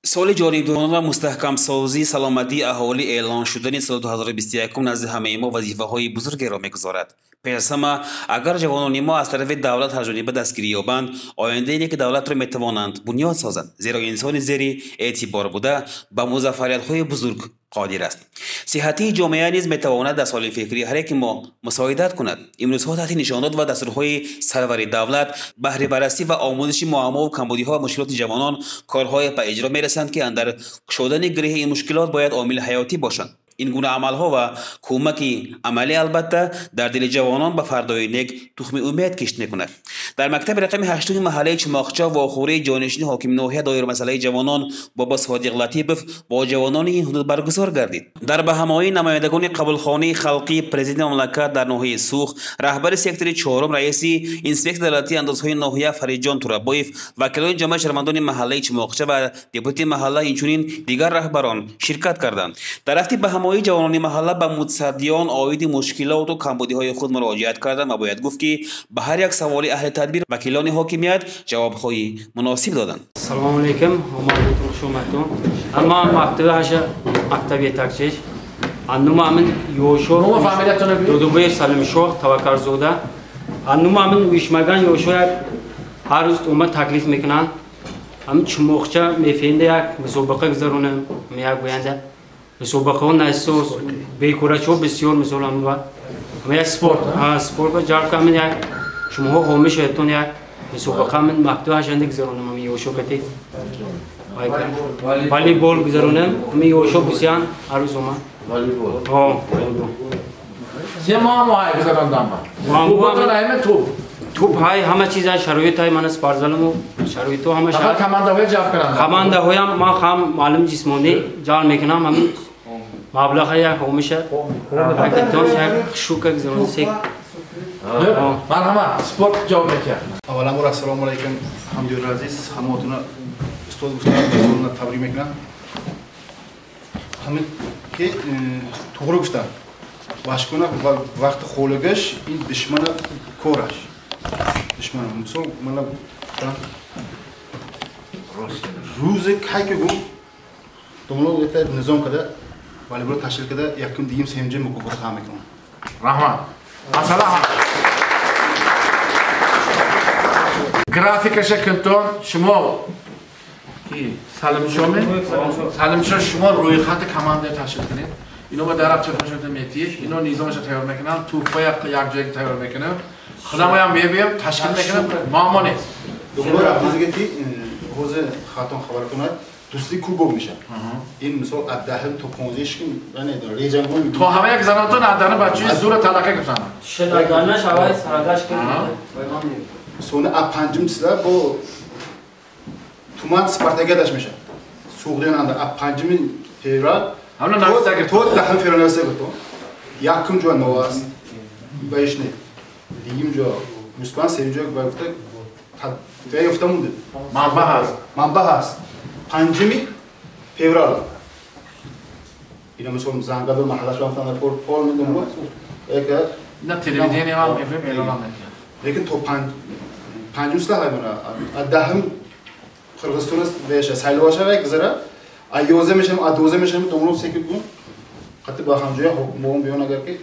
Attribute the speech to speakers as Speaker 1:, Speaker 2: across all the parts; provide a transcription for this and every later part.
Speaker 1: Соли ҷонибдорона ва мустаҳкамсозии саломатии аҳолӣ эълон шудани соли 2021 назди ҳамаи мо вазифаҳои бузургеро мегузорад. Пеш аз ҳама, агар ҷавонони мо аз тарафи давлат ҳарҷониба дастгирӣ ёбанд, ояндаи неки давлатро метавонанд бунёд созанд, зеро инсони зери эътибор буда ба музаффариятҳои бузург қодир аст. Сиҳатии ҷомеа низ метавонад дар солимфикрии ҳар яки мо мусоидат кунад. Имрӯзҳо таҳти нишондод ва дастурҳои сарвари давлат баҳри баррасӣ ва омӯзиши муаммову камбудиҳо ва мушкилоти ҷавонон корҳое ба иҷро мерасанд, ки андар кушодани гиреҳи ин мушкилот бояд омили ҳаётӣ бошанд. Ин гуна амалҳо ва кӯмаки амалӣ албатта дар дили ҷавонон ба фардои нек тухми умед кишт мекунад. Дар мактаби рақами 8 маҳаллаи Чумоқча вохӯрии ҷонишини ҳокими ноҳия доир масъалаи ҷавонон Бобо Содиқ Латипов бо ҷавонони ин ҳудуд баргузор гардид. Дар баҳамоии намояндагони қабулхонаи халқии президенти мамлакат дар ноҳияи Сух, раҳбари сектори 4, раиси инспексияи давлатии андозҳои ноҳия Фаридҷон Турабоев, вакилони ҷамъияти шаҳрвандони маҳаллаи Чумоқча ва депутати маҳалла, инчунин дигар раҳбарон ширкат карданд. Дар рафти баҳамоии ҷавонони маҳалла ба мутасаддиён оиди мушкилоту камбудиҳои худ муроҷиат карданд ва бояд гуфт, ки ба ҳар як саволи аҳли тадбир вакилони ҳокимият ҷавобҳои муносиб доданд.
Speaker 2: Салому алайкум, омадатон, хуш омадтон. Ама мактаби ҳаша мактаби yetakчиш. Аннума амин Йошо Дудубоев Салимшоҳ Таваккалзода. Аннума амин уишмаган Йошо як ҳар рӯз омад таклиф мекунанд. Ҳамин Чумоқча мефеҳинда як мусобиқа гузаронем, як гоянда мусобиқаҳо насоз бекорачиҳо бисёр, мисол ҳамин як спорт, спорт ба ҷалб ҳамин як шумоҳо ҳомӣ шаведтон, як мусобиқа ҳамин мактаби ҳашанда гузаронем, ҳамин Йошо кати волейбол гузаронем, ҳамин Йошо бисян ҳар рӯз омад.
Speaker 3: Волейбол. Ҳо, волейбол. Се муаммо ҳай гузарондам. Туп.
Speaker 2: Туп ҳай, ҳама чиз ҳай, шароит ҳай, мана спортзалиму шароитҳо ҳама
Speaker 3: шароит. Командаҳоя ҷалб кунанд.
Speaker 2: Командаҳоям ман ҳам маълум ҷисмонӣ ҷалб мекунам, ҳамин маблағ як ҳомиша якитон як шука гузаронем сек.
Speaker 3: Марҳамат, спорт ҷавоб мекард.
Speaker 4: Аввалан бор ассалому алайкум, ҳамдиёри азиз, ҳамаотона устод гуфтан, табрик мекунам. Ҳамин ки туғри гуфтан, вашкона вақти холигаш ин душмана кораш. Душмана, мисол мана рӯзе кай ки гум домло ета низом када волейбол ташкил када якум дигим сеюмҷа мукофот ҳам мекунам.
Speaker 3: Раҳмат. Масала ҳам. Графикаша кунтон шумо ки Салимшоме? Салимшо шумо рӯйхати командаро ташкил кунед. Ино ба дараб телефоншон метиҳ, ино низомаша тайёр мекунам, туҳфа як ҷое тайёр мекунам. Худамоям мебиям, ташкил мекунам, муаммо нест.
Speaker 4: Дубора рафтизигати ҳозир хатон хабар кунад, дӯстии кубок мешавад. Ин мисол аз 10 то 15 шки реҷангҳо
Speaker 3: то ҳама як занотон аз дана бачаи зура талақа гирифтанд.
Speaker 2: Шадагана шавай сарадаш кунад.
Speaker 4: Сони аз 5 числа бо туман спартакиадаш мешавад. Суғдиён анда аз 5 феврал то 10 феврал нависта гуфтам. Якум ҷо Новаст, баиш не. Дуюм ҷо Мусбан, сеюм ҷо ба гуфта та ёфта монда.
Speaker 3: Манбаъ ҳаст.
Speaker 4: Манбаъ ҳаст. 5 феврал. Ина мисол зангадор маҳаллаш рафтан пол пол медонам. Яка
Speaker 3: на телевидение ҳам мефаҳмем, эълон ҳам мекунам.
Speaker 4: Лекин то 5 числа ҳаймона. Аз 10 Қирғизистон веша сайловаша вай гузара. А 11 мешам, а 12 мешам, домло секи гум. Қати ба ҳамҷоя ҳокимон биён агар ки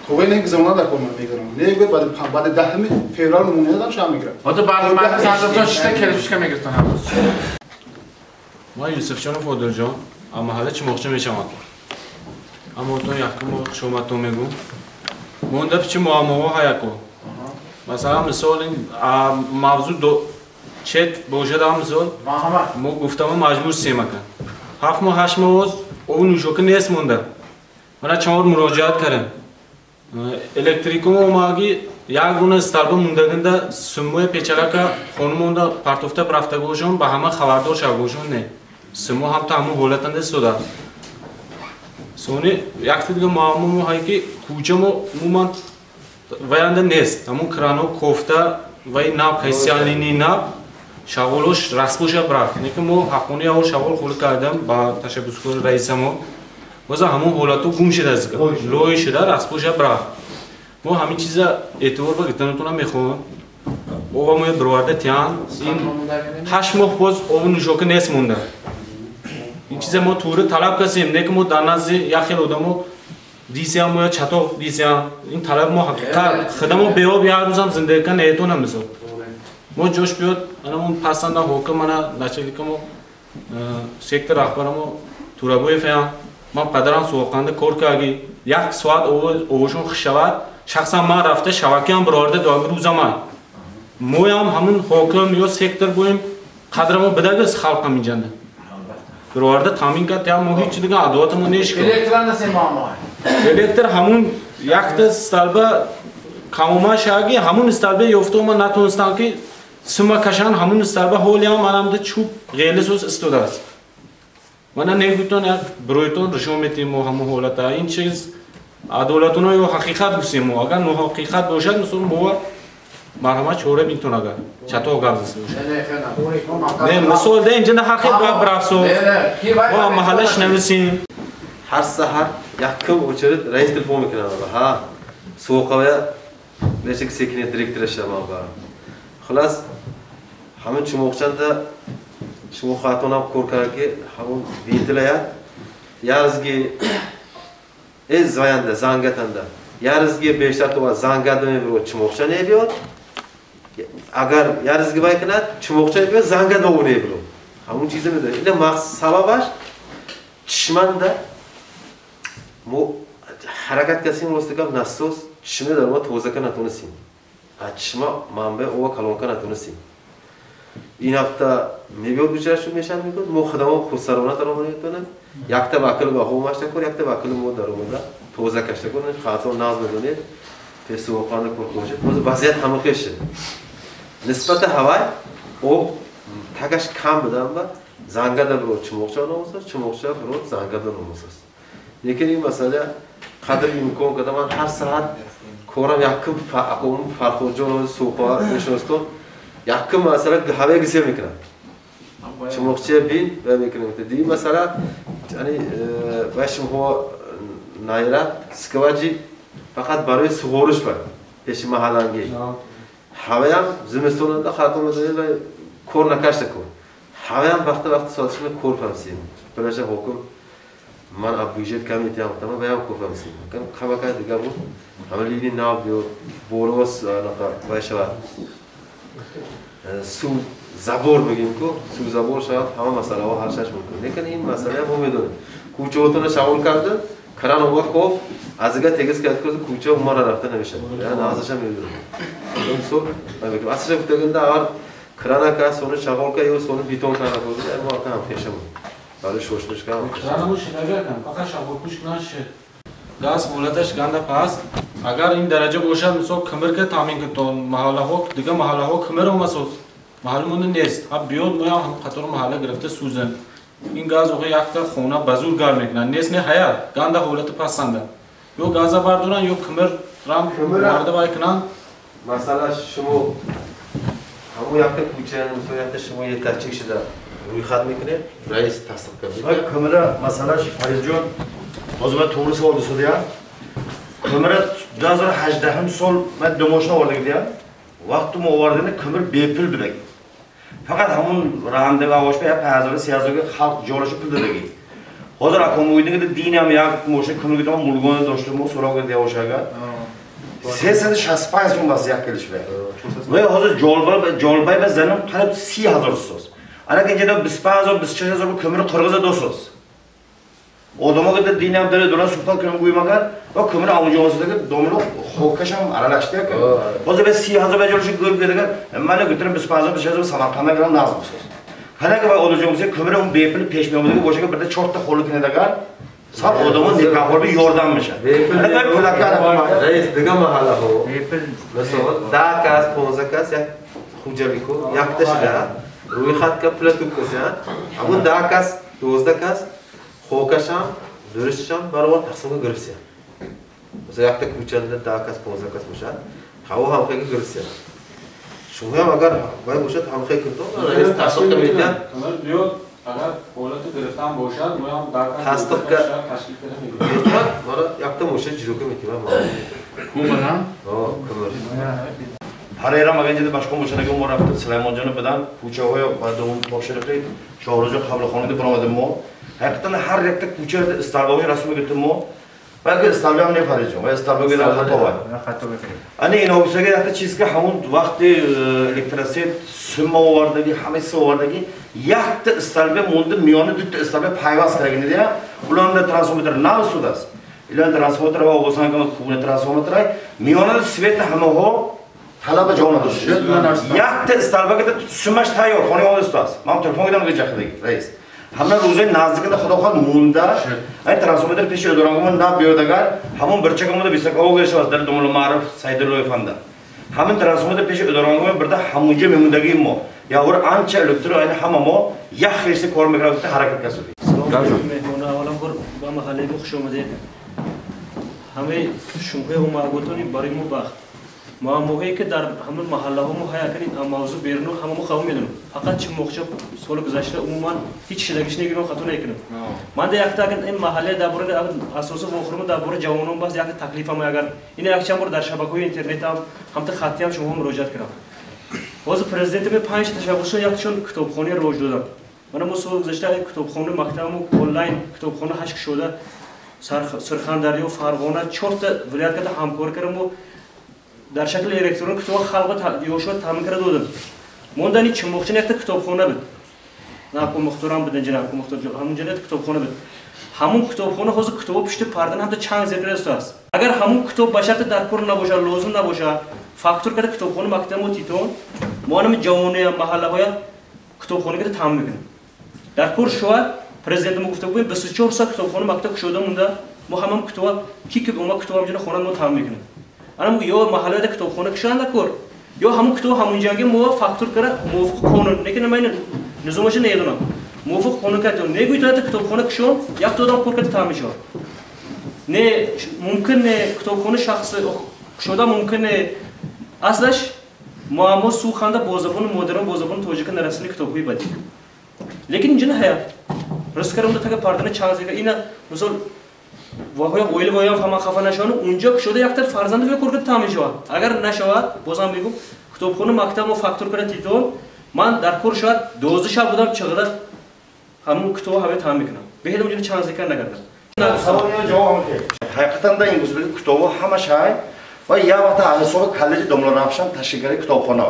Speaker 4: тоғай не гузарона дар кор ман мегузарам. Не гӯяд баъди 10 феврал мумунадам шаҳр мегирам.
Speaker 3: Ҳозир баъди маҷлис ҳазратон шишта келишушка мегиртон ҳар рӯз.
Speaker 5: Ман Юсуфҷонов Одилҷон, аз маҳалла Чумоқча мешавам. Аммо тон якум хушомадтон мегӯм. Монда пичи муаммоҳо ҳаяко. Масалан, мисол ин мавзӯъ чет бошад ҳам мисол мо гуфтамо маҷбур семака. 7 моҳ 8 моҳ боз обу нӯшока нест монда. Мана чанд бор муроҷиат кардем. Электрикум омаги як гуна столба мондагинда суммои печалака хона монда партофта рафтагошон ба ҳама хабардор шавгошон не. Суммо ҳам та ҳамон ҳолатанда истода. Сони якта дига муаммо мо ҳай ки кӯча мо умуман ваянда нест. Ҳамон крано кофта вай нав кайсиалини нав шағолош расбоша рафт. Не ки мо ҳаққони явор шағол хулӣ кардам ба ташаббускори раисамо. Боза ҳамон ҳолату гум шуда аз лой шуда расбоша рафт. Мо ҳамин чиза эътибор ба гирифтанатона мехоҳам. Ова мо бироварда тиян. Ин 8 моҳ боз обу нӯшока нест монда. ин чизе мо тури талаб касем, не ки мо дар назди як хел одамо дисиям мо ё чатоқ дисиям. Ин талаб мо ҳақиқат. Худамо беоб як рӯзам зиндагӣ кан наметонам мисол. Мо ҷош биёд, анамон пасанда ҳоким мана начальникамо сектор раҳбарамо Турабоев ям. Ман падарам суоқанда кор карги. Як соат овошон хуш шавад. Шахсан ман рафта шавакиам бароварда дуаги рӯзаман. Моям ҳамун ҳоким ё сектор боем қадрамо бидагиз халқам инҷанда. Бароварда таъмин кард, я мо ҳеҷ дига адолатамо нешкад.
Speaker 3: Электр насе маъно.
Speaker 5: Электр ҳамун якта столба камома шаги, ҳамун столба ёфта ма натонистам ки сима кашан, ҳамун столба ҳолиам манамда чӯб ғели сӯз истодааст. Мана негӯтон як биройтон ришо метиҳем мо ҳамун ҳолата. Ин чиз адолатуно ё ҳақиқат гуфтем мо. Агар ноҳақиқат бошад, мисол мо марҳамат чора бинтон агар чато гап зада бошад. Не, мисол да инҷа ҳар хел гап рафсо. Мо маҳаллаш нависем.
Speaker 6: Ҳар саҳар якум очередь раис телефон мекунад. Ҳа, суоқавая бешак секине директор шава ба. Хулас ҳамин чумоқчанда шумо хатонам кор кард ки ҳамон вентиляя ярзги зваянда зангатанда ярзги бештар то зангада мебурад чумоқча небиёд. Агар ярзги вай кунад чумоқча небиёд, зангада о небурад. Ҳамон чизе медонад. Ина сабабаш чишманда мо ҳаракат касем рости гап насос чишма дар мо тоза ка натонистем. А чишма манбаи ова калонка натонистем. Ин ҳафта мебиёд бучарашу мешавад мекунад, мо худамо худсарона даромада метавонем. Якта вакил ба ҳо машта кор, якта вакил мо даромада тоза кашта кор, хато наз медонед, песуоқанда кор бошад. Боз вазъият ҳама хел шуд. Нисбати ҳавай об тагаш кам будан ба зангада бирод чумоқча номусаст, чумоқча бирод зангада номусаст. Лекин ин масъала қадр имкон када ман ҳар саат корам якум Фарходжон суқа мешностон якум масъала ҳавай гисел мекунад. Чумоқча бин ва мекунад. Дигар масъала яъне вай шумоҳо найра скаваҷи фақат барои суғоруш ба пеши маҳаллангӣ. Ҳаваям зимистонанда хато медонед ва кор накашта кор. Ҳаваям вақти вақти соатшина кор фамсим. Билаша ҳоким ман аз бюджет кам метиҳам, ман ваям кор фамсим. Камака дигар буд. Ҳама лини нав биёд, болос вай шавад. Сув забор мегӯем ку, сув забор шавад, ҳама масъалаҳо ҳал шаш мумкин. Лекин ин масъала мо медонем. Кӯчаҳотона шавол карда, кран ова коф, аз дига тегиз кард ку кӯча умара рафта намешавад. Яъне азаша медонем. Мисол, ман мегӯям, аслша гуфтаганда агар кранака сони шағолка ё сони бетон кана бозид, мо ака ҳам хешамон. Барои шошмишка ҳам.
Speaker 5: Кранамо шинагакам, фақат шағолкуш нашед. Газ ҳолаташ ганда паст. Агар ин дараҷа бошад, мисол кимирка таъмин кунтон, маҳаллаҳо, дигар маҳаллаҳо кимир омасоз. Маҳаллимонда нест. Ҳа биёд моям ҳам қатори маҳалла гирифта сӯзем. Ин газ охи якта хона ба зур гарм мекунад. Нест не ҳаят, ганда ҳолати пастанда. Ё газа бардоранд, ё кимир рам марда вай кунанд.
Speaker 6: Масалан шумо ҳамон якта кӯча, мисол якта шумо етакчик шуда рӯйхат мекунед, раис тасдиқ кард.
Speaker 7: Кимира масалаш Фаридҷон, ҳозир ман to'g'ri savol desam, Кимира 2018 сол ман ду мошина оварда дидам. Вақти мо овардаганда кимир бепул будаг. Фақат ҳамон раҳмдага овошба 5000 3000 халқ ҷолаша пул додагӣ. Ҳозир аком уйдагida динам як мошина кимирга тамом мулгона доштем мо so'roq deyoshaga. 365 сум бас як келишба. Ва ҳозир Jolbay va zanim qarab 30000 so'z. Ana injada 25000 26000 bu ko'mir qirg'iza do'soz. Odamoga dinam dara do'lan suhbat qilib qo'ymagan va ko'mir amujosidagi domlo xokash ham aralashdi ekan. Hozir biz 30000 bajolishi ko'rib kelgan, mana götürib 25000 26000 Samarqandga kelib nazm so'z. Qanaqa va odajonga ko'mir um bepul peshmiyomidagi bo'shaga birda chorta qo'li kinadagan sal odamon nikohga yordam berishadi.
Speaker 6: Rais diga mahalla ho. Misol 10 кас, 15 кас як xo'jaliku yakta shida ro'yxatga pul to'kilsa, ҳамон 10 кас, 12 кас xokasham, durisham barobar taqsimga giribsa. Misol yakta ko'chada 10 кас, 15 кас bo'lsa, havo hamxaga giribsa. Shunga ham agar voy bo'lsa hamxay kirdi, rais tasdiqqa bergan.
Speaker 5: Yo'q, agar holati giriftan bo'lsa, bu ham
Speaker 6: tasdiqqa tashkil qiladi. Mana yakta mosha jiroka metiman.
Speaker 3: Ko'mir ham?
Speaker 6: Ha, ko'mir.
Speaker 7: Ҳар эрам агар инҷа башком бошад, мо рафта Сулаймонҷоно бидан кӯчаҳои баъдум топшириқи Шоҳрӯҷон қаблхонада баромадем мо. Ҳақиқатан ҳар якта кӯча столбаҳои расм гирифтем мо. Балки столба ҳам не Фаридҷон, ва столба гирам хато вай. Ани ино гуфтаги якта чиз ки ҳамун вақти электросет симма овардаги, ҳама чиз овардаги, якта столба монда миёни дута столба пайваст кардаги недия, уланда трансформатор нав судааст. Илан трансформатор ва обосан кама куна трансформатор миёна свет ҳамаҳо талаба ҷавоб надошт. Якта столба ки симаш тайёр, хонаи омода аст. Ман телефон кардам га ҷахдаги раис. Ҳама рӯзои наздикада худо хоҳад монда, ай трансформатор пеши дорангумон на биёд агар, ҳамон бирчак омада бисак ов гирифта дар Домулло Маъруф Сайдуллоев анда. Ҳамин трансформатор пеши дорангумон бирда ҳамунҷа мемондагии мо. Явр анча электро айн ҳама мо як хешти кор мекард, ҳаракат касудем.
Speaker 8: Меҳмона, аввалан бор ба маҳаллаи мо хуш омадед. Ҳамаи шумҳои омадаготони барои мо бахт. Муаммоҳое ки дар ҳамон маҳаллаҳо мо ҳая кунем, мавзӯъ беруну ҳама мо қабул медонем. Фақат Чимоқча соли гузашта умуман ҳеҷ шидагиш негирем, хато накунем. Ман якта агар ин маҳалла дар бораи асоси вохӯрма дар бораи ҷавонон бас якта таклифам агар ин якчанд бор дар шабакаҳои интернет ҳам ҳамта хаттӣ ҳам шумо муроҷиат кардам. Ҳозир президенти ме панҷ ташаббусшон якчанд китобхонаи роҷ доданд. Мана мо соли гузашта китобхонаи мактабамо онлайн китобхона ҳашт кушода Сурхандарё, Фарғона чорта вилоят карда ҳамкорӣ кардам. Дар шакли электронӣ китоба халқба ёшуа таъмин карда додем. Мондани Чимоқча якта китобхона буд. Нако Мухторам буд инҷа, Нако Мухтор ҳамунҷа якта китобхона буд. Ҳамун китобхона ҳозир китобо пушти пардан ҳамта чанг зер карда истодааст. Агар ҳамун китоб ба шарти дар кор набошад, лозим набошад, фактур карда китобхона мактаби мо титон, мо ҳами ҷавоноя маҳаллаҳоя китобхона карда таъмин мекунем. Дар кор шояд президенти мо гуфта будем 24 соат китобхона мактаб кушода монда, мо ҳамам китоба ки ки омад китоб ҳамҷона хона мо таъмин мекунем. Ана ё маҳаллаҳода китобхона кушода кор, ё ҳамун китоб ҳамунҷанги мо фактур кара мувофиқ қонун, лекин ман низомашо намедонам. Мувофиқ қонун карда негӯй то китобхона кушон, якта одам кор карда таъмин шавад. Не мумкин не китобхона шахси кушода мумкин не. Аслаш муаммо суханда бо забони модарон, бо забони тоҷика нарасини китобҳои бадӣ. Лекин инҷа наҳаят. Рост кардам тага пардана чанд зика ина мисол ваҳоя оила воям ҳама хафа нашаванд, унҷо кушода якта фарзанди ве кор карда таъмин шавад. Агар нашавад, бозам мегӯм, китобхона мактаб мо фактур карда титон, ман дар кор шояд 12 шаб будам чиғда ҳамун китобо ҳаме таъмин мекунам. Беҳед унҷо чанд зика нагардам.
Speaker 7: Саволиё ҷавоб ҳам ки. Ҳақиқатан да ин гузбеги китобо ҳама шай ва як вақт ҳисоби коллеҷи Домулло Равшан ташкил карда китобхона.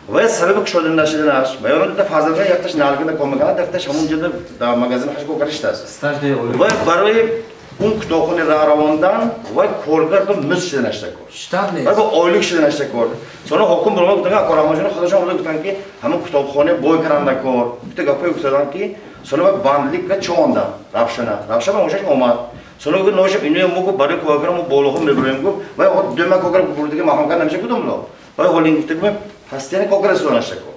Speaker 7: Ва сабаби кушода нашиданаш ва ёна дута фарзандон якташ налгина кор мекунад, якташ ҳамун ҷода дар магазин ҳаш кор карда ва барои он китобхона равондан ва коргар ба миз шиданашта кор. Ва ба ойлик шиданашта кор. Сона ҳоким баромад гуфтан ки Акорахмонҷон худашон омада гуфтан ки ҳамун китобхона бой каранда кор. Гуфта гапҳое гуфтадан ки сона ба бандлик ка чонда Равшана. Равшана ошаш омад. Сона гуфт ношам иноя мо гуфт барои коргар мо болоҳо мебурем гуфт ва дума коргар бурдиги маҳкам карда намеша гудам ва ҳолин гуфта ки пастияни коргар истонашта кор.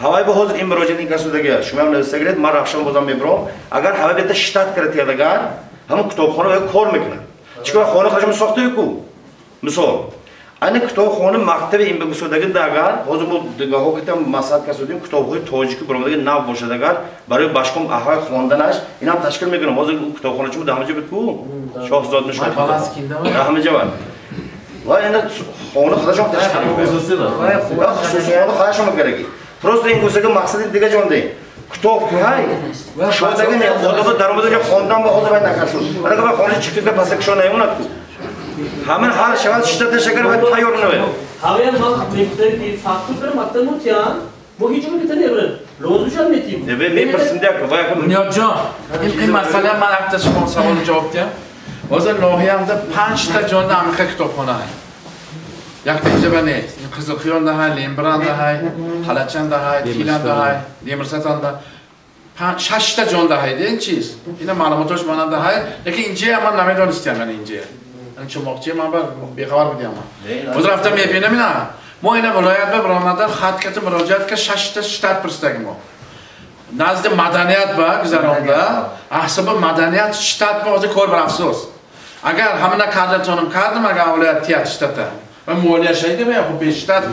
Speaker 7: Ҳавай ба ҳозир ин муроҷиат ин касудаги шумо ҳам нависта гиред, ман Равшан бозам мебурам. Агар ҳавай бета штат карда тиядагар ҳамон китобхона кор мекунад. Чикор хона худашон сохта ку? Мисол, ани китобхона мактаби ин бигусодаги агар ҳозир мо дигаҳо китам масъалат касудем китобҳои тоҷикӣ баромадаги нав бошад агар барои башком аҳвои хонданаш инам ташкил мекунам. Ҳозир китобхона чун дар ҳама ҷо буд ку? Шоҳзод мешуд. Дар ҳама ҷо ва ина хона худашон ташкил мекунад. Хусусӣ хона худашон мекардаги. Просто ин гусаги мақсади дига ҷонде. Китоб ҳай шодаги не одама даромада ҷо хондан ба ҳозир вай накарсуд. Ана ка хона чиқига паса кушо наёнад ку. Ҳамин ҳал шавад шита ташаккар ва тайёр навед.
Speaker 8: Ҳаваям ман мегуфтам ки фактур кара мактаб мо тиян, мо ҳеҷ ҷо мета небарем. Лозим шуд метим.
Speaker 7: Не, мепурсим дяк, вай
Speaker 3: Бунёдҷон, ин масъала ман якта шумо савол ҷавоб диҳам. Ҳозир ноҳиямда 5 та ҷонда амиқа китобхона ҳай. Якта иҷоба нест. Ин Қизилқиёнда ҳай, Лембиранда ҳай, Халачанда ҳай, Тиланда ҳай, Демирсатанда. 6 та ҷонда ҳай, ин чиз. Ина маълумотош мананда ҳай, лекин инҷая ман намедонистям, ман инҷая. Ин Чумоқчия ман бар бехабар будям ман. Ҳозир рафта мебинам ина. Мо ина вилоят ба баромада хат ката муроҷиат ка 6 та штат пурсидаги мо. Назди маданият ба гузаронда, аҳсаби маданият штат ба ҳозир кор бар афсӯс. Агар ҳамина кардатонам кардам, агар вилоят тият штата. Ва молия шаида ва хуб штат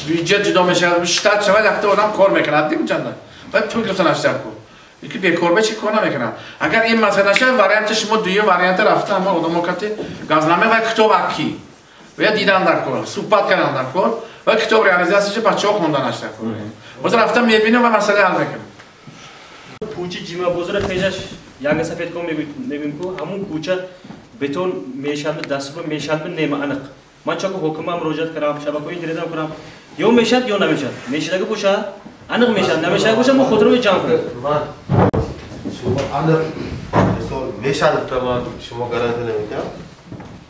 Speaker 3: бюджет ҷудо мешавад, штат шавад, якта одам кор мекунад, дим чанда. Ва пул гирифта нашта ку. Ки бекор ба чи кор намекунад. Агар ин масъала шавад, варианти шумо дуюм варианти рафта ҳама одамо кати газнаме ва китоб акки. Ва дидан дар кор, суҳбат кардан дар кор. و کتاب ریالیزاسیونش بچه‌ها خوندنش نکنه. باز رفتم میبینم و مسئله حل میکنم.
Speaker 8: کوچه جیما بازار پیجش янга сафед ком мегӯем ку ҳамун кӯча бетон мешавад, дастур мешавад, нема аниқ. Ман чако ҳокима муроҷиат кардам, шабакаҳои интернетам кардам. Ё мешавад, ё намешавад. Мешавад бошад, аниқ мешавад, намешавад бошад, мо худро ҷамъ кунем.
Speaker 6: Ман шумо аниқ мисол мешавад, то ман шумо гарантия намедиҳам.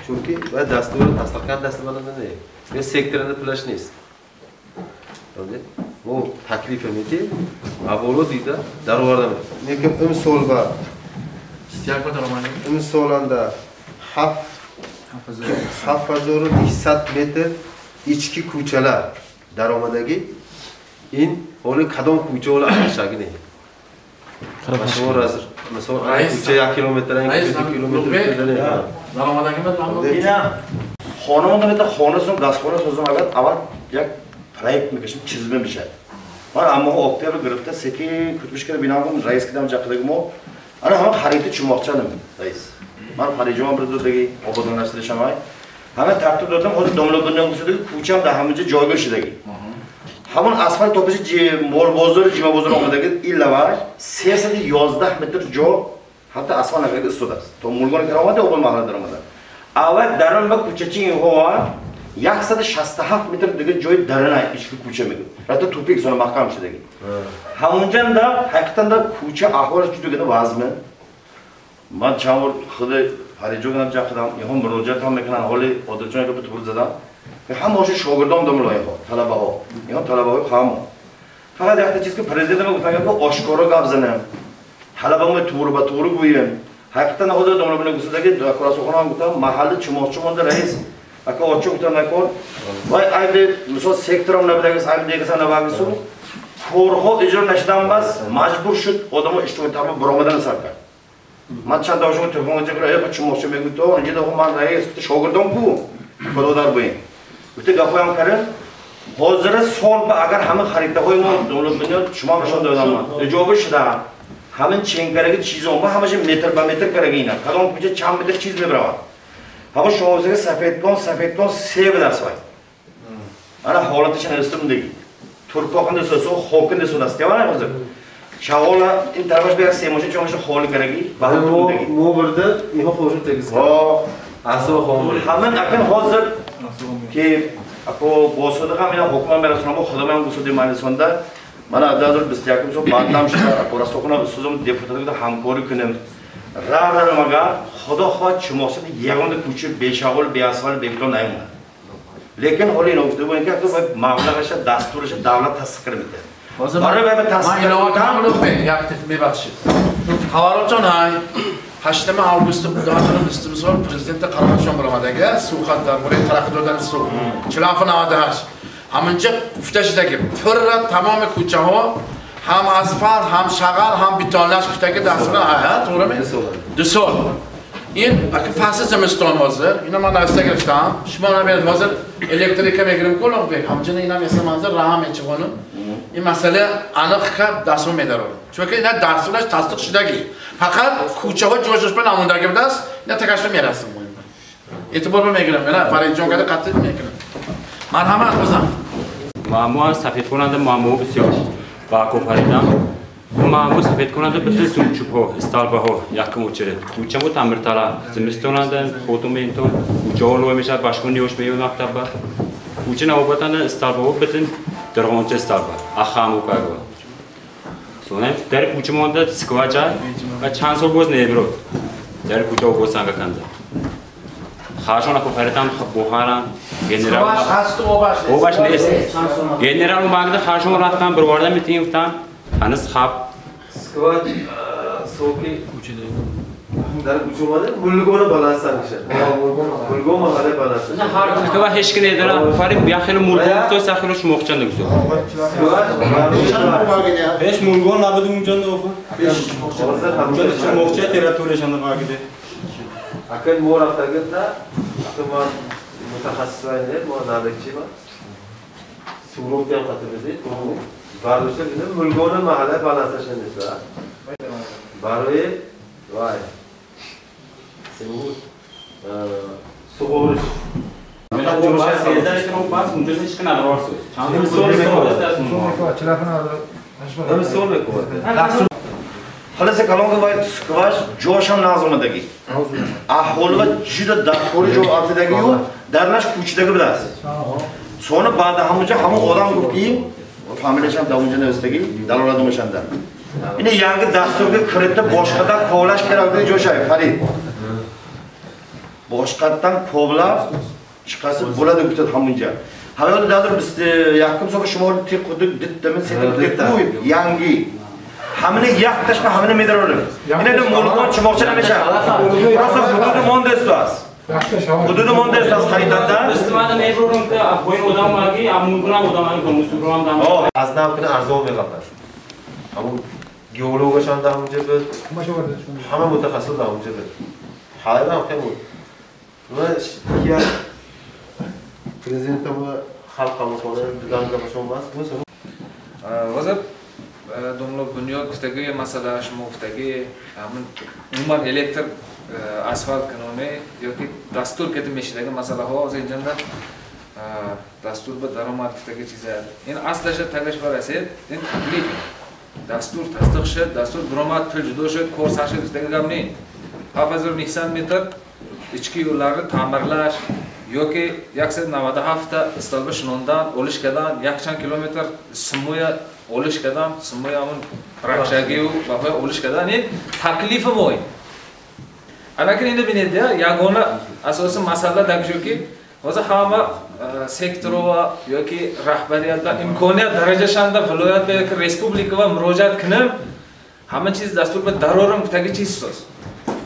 Speaker 6: Чунки бояд дастур тасдиқ кард, даст ман не. Ё секторни пулаш нест. Мо таклиф медиҳем, оборот дида дароварда. Лекин имсол ба имсоланда 7900 метр ички кӯчалар даромадагӣ. Ин ҳоли кадом кӯча ҳоли анашагӣ не. Шумо мисол кӯча 1 километр, 2 километр
Speaker 3: даромадагӣ
Speaker 7: ина хонамон мета хонасун газхона созум агар аввал як проект мекашем, чизма мешавад. Ман аммо октябр гирифта секин кутмиш карда бинам раис кидам ҷақидаги мо ана ҳама харита чумоқчанам раис. Ман фариҷон бир додаги ободонлашtirishамай. Ҳама тартиб додам, ҳозир домлабунён гусадаги кӯчам дар ҳамаҷо ҷойгир шудаги. Ҳамон асфалт топиши молбозори ҷимабозор омадаги илава 311 метр ҷо ҳатто асфалт накарда истодааст. То мулгон кар омада, обод маҳалла даромада. Аввал дарун ба кӯчачи инҳо 167 метр дига ҷои дарана ички кӯча мегӯяд. Рафта тупик зона маҳкам шудаги. Ҳамонҷанда ҳақиқатан кӯча аҳволаш ҷудогана вазме. Ман чанд бор худи фариҷонам ҷақидам, инҳо муроҷиат ҳам мекунанд, ҳоли Одилҷон гапи тур задам. Ҳамаоши шогирдон домло инҳо, талабаҳо. Инҳо талабаҳои ҳамо. Фақат якта чиз ки президентам гуфтан ки ошкоро гап занем. Талабамо тур ба тур гӯем. Ҳақиқатан ҳозир домло гусадаги Курасухона ҳам гуфтам, маҳалли чумоқчи монда раис ака очо гуфтам накор. Вай айби мисол секторам набудагис, айби дегасан набагису. Корҳо иҷро нашудан бас маҷбур шуд одамо иҷтимои тарбия баромадан сар кард. Ман чанд дафъа телефон кардам, эй чумоқчи мегӯ то инҷо да ман раис шогирдон ку худо дар буин. Гуфта гапоям кардам. Ҳозира сол ба агар ҳама харитаҳои мо давлат бинёд шумо нишон додам ман. Иҷоба шуда. Ҳамин ченкараги чизон ба ҳамаша метр ба метр караги ина. Кадом кӯча чанд метр чиз мебаравад. Ҳамо шумо гуфта сафедкон, сафедкон се бадаст вай. Ана ҳолаташ навистум диги. Турпоқинда сосу, хокинда судаст. Явана ҳозир. Шағола ин тарафаш ба як се мошин чомаша холи караги, ба ҳам диги.
Speaker 6: Мо бурда инҳо хошун тегиз.
Speaker 7: Ҳо.
Speaker 6: Асо хом.
Speaker 7: Ҳамин акин ҳозир ки ако босудиқам ина ҳукман мерасонам, худамам гусуди маҷлисонда ман 2021 сол бандам шуда, Курасухона устозам депутатда ҳамкорӣ кунем. Ра мага худо хоҳад чумоқчада ягона кӯча бешағол, беасфалт, бебетон намемонад. Лекин ҳоли ино гуфта будем ки маблағаша, дастураша давлат тасдиқ карда метавонад. Барои ба тасдиқ
Speaker 3: ман илова кардам, Луқбек, як мебахшид. Хабаротон ҳай 8 август 2020 сол президент қароршон баромадаги сухан дар бораи тараққӣ додани сух 4798 ҳаминҷа гуфта шуда ки пурра тамоми кӯчаҳо ҳам асфалт, ҳам шағал, ҳам бетонлаш гуфтаги дастур ҳа, to'g'rimi? 2 сол. Ин аки фасли зимистон ҳозир, ино ман нависта гирифтам. Шумо набинед ҳозир электрика мегирем ку Луқбек, ҳамчунин инам эса манзир раҳам мечиқонам. Ин масъала аниқ ка дастур медарорам. Чунки ина дастураш тасдиқ шудагӣ. Фақат кӯчаҳо ҷояш ба намондагӣ будааст, ина такашро мерасем. Эътибор мегирам, ина Фаридҷон када қатъ мекунам. Марҳамат бозам.
Speaker 2: Маъму сафедкунанда маъму бисёр ба кофаридам. Маъму сафедкунанда битли сумчубҳо, столбаҳо якум очередь. Кӯчамо тамиртала, зимистонанда хотум ментон, кӯчаҳо лой мешавад, башкун ниёш меёд мактабба. Кӯча навобатанда столбаҳо битли дирғонча столба, ахаму кагва. Сонем дар кӯча монда сквача ва чанд сол боз небирод. Дар кӯчаҳо боз санга канда. Хашон ако фаритам бухаран генерал обаш нест. Генерал омагда хашон рафтан бироварда метин гуфтан ҳанӯз хаб
Speaker 6: сквач соки дар кӯча омада мулгона баланс мешавад. Мулгон маҳалла баланс.
Speaker 2: Ва ҳеч ки недара фариб як хело мулгон гуфто, як хело шумоқчанда гуфто.
Speaker 5: Ҳеч мулгон набуд унҷанда офа. Унҷанда шумоқча территорияшанда багиде.
Speaker 6: Акын мо рафтагидна, акын ман мутахассис вайне, мо надакчи ма. Сугроб ҳам қатиб бидед. Бардошта бидем мулгона маҳалла балансашан нест. Барои вай. Симуд суғориш.
Speaker 7: خلاص کلام که باید سکواش جوش هم نازم دگی. احوال و جدا دکوری جو آتی دگیو درنش کوچیدگی بدست. Sonra بعد همونجا همون آدم گفت که فامیلش هم در اونجا نوشتگی دلالت میشن در. اینه ینگ دستور که کریپت باشقدر کولاش کرده جوشای فرید. Boshqatdan kovlab chiqasi bo'ladi gupta hamunja. Hayot dadur biz yakkum so'qa shimol tek quduq dittami setib qo'yib yangi. Hamini yaktashma hamini medarolim. Ine mulkon chimoqcha namisha. Rosa hududi mondestas. Hududi mondestas xaridanda.
Speaker 2: Istimada mebrorumda qo'yin odamlarga, mumkin odamlarga musulmon dam.
Speaker 6: Az nav kuni arzon beqatar. Hamun geologa shanda hamunja biz. Hamma mutaxassis da hamunja biz. Hayron ham va ya prezident va xalq qabulxona bizlarga boshqarmas bu
Speaker 9: hozir domla Bunyod гуфтагӣ масъала шумо гуфтагӣ ҳамин умуман электр асфалт каноне ёки дастур кати мешидаги масъалаҳо ҳозир инҷанда дастур ба даромад гуфтаги чиза ин аслаша тагаш барасед ин таклиф дастур тасдиқ шуд дастур баромад пул ҷудо шуд кор сар шуд гуфтаги гап не 7900 метр ichki yo'llarni ta'mirlash yoki 197 ta stolba shinondan olishkadan yakchand kilometr simoya olishkadan simoya amun rakshagiyu va olishkadan in taklifi moy. Alakin endi binedi yagona asosiy masala shuki hozir hamma sektor va yoki rahbariyatda imkoniyat darajasida viloyat yoki respublika va murojaat qilib hamma chiz dastur va darorim tagi chiz so'z.